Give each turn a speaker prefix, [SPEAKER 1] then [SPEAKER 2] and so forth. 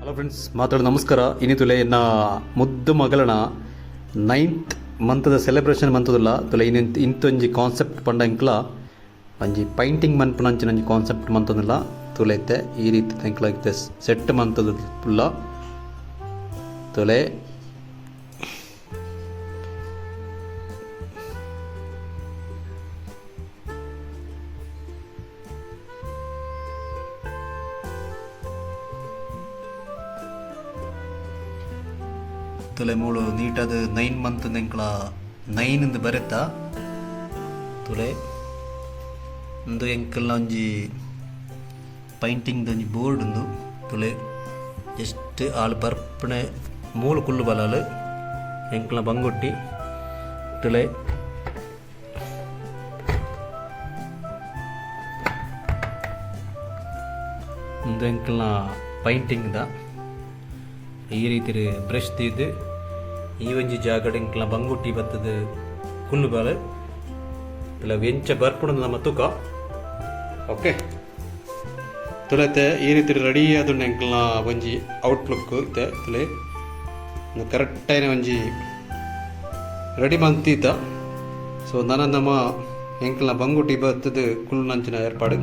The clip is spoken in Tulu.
[SPEAKER 1] ಹಲೋ ಫ್ರೆಂಡ್ಸ್, ಮಾತಾಡ ನಮಸ್ಕಾರ. ಇನಿ ತುಲೆ ಎನ್ನ ಮುದ್ದು ಮಗಳನ ನೈನ್ತ್ ಮಂತ್ದ ಸೆಲೆಬ್ರೇಷನ್ ಮಂತುದುಲ್ಲ. ತುಲೆ ಇನಿ ಇಂತೊಂಜಿ ಕಾನ್ಸೆಪ್ಟ್ ಪಂಡ ಎಂಕ್ಲ ಒಂಜಿ ಪೈಂಟಿಂಗ್ ಮನ್ಪುನಂಚಿನ ಒಂಜಿ ಕಾನ್ಸೆಪ್ಟ್ ಮಂತೊಂದುಲ್ಲ. ತುಲೆ ಇತ್ತೆ ಈ ರೀತಿ ಎಂಕ್ಲ ಇತ್ತೆ ಸೆಟ್ ಮಂತುದುಲ್ಲ. ತುಲೆ ತುಲೆ ಮೂಳು ನೀಟಾದ್ 9 ಮಂತ್ ಎಂಕ್ಲ 9 ಇಂದ್ ಬರೆತ. ತುಲೆ ಉಂದು ಎಂಕಲ್ನ ಒಂಜಿ ಪೈಂಟಿಂಗ್ ದ ಒಂಜಿ ಬೋರ್ಡ್ ಉಂದು. ತುಲೆ ಜಸ್ಟ್ ಆಲ್ ಬರ್ಪುನೆ ಮೂಲು ಕುಲ್ಲು ಬಲಾಲ್ ಎಂಕಲ್ನ ಬಂಗುಟ್ಟಿ. ತುಲೆ ಉಂದು ಎಂಕಲ್ನ ಪೈಂಟಿಂಗ್ ದ ಈ ರೀತಿಡ್ ಬ್ರಷ್ ದೀದ್ ಈ ಒಂಜಿ ಜಾಗಡ್ ಎಂಕಲ್ನ ಬಂಗುಟ್ಟಿ ಬತ್ತುದು ಕುಲ್ಲು ಬಾಲ್. ತುಲೆ ಎಂಚ ಬರ್ಪುಂಡು ನಮ ತೂಕ. ಓಕೆ ತುಲೆತೆ ಈ ರೀತಿ ರೆಡಿ ಆದುಂಡು ಎಂಕಲ್ನ ಒಂಜಿ ಔಟ್ಲುಕ್ ಇತ್ತೆ. ತುಲೆ ಕರೆಕ್ಟ್ ಆಯಿನ ಒಂಜಿ ರೆಡಿ ಮಂತೀತ. ಸೊ ನನ ನಮ ಎಂಕಲ್ನ ಬಂಗುಟಿ ಬತ್ತುದು ಕುಲ್ಲುನಂಚಿನ ಏರ್ಪಾಡು.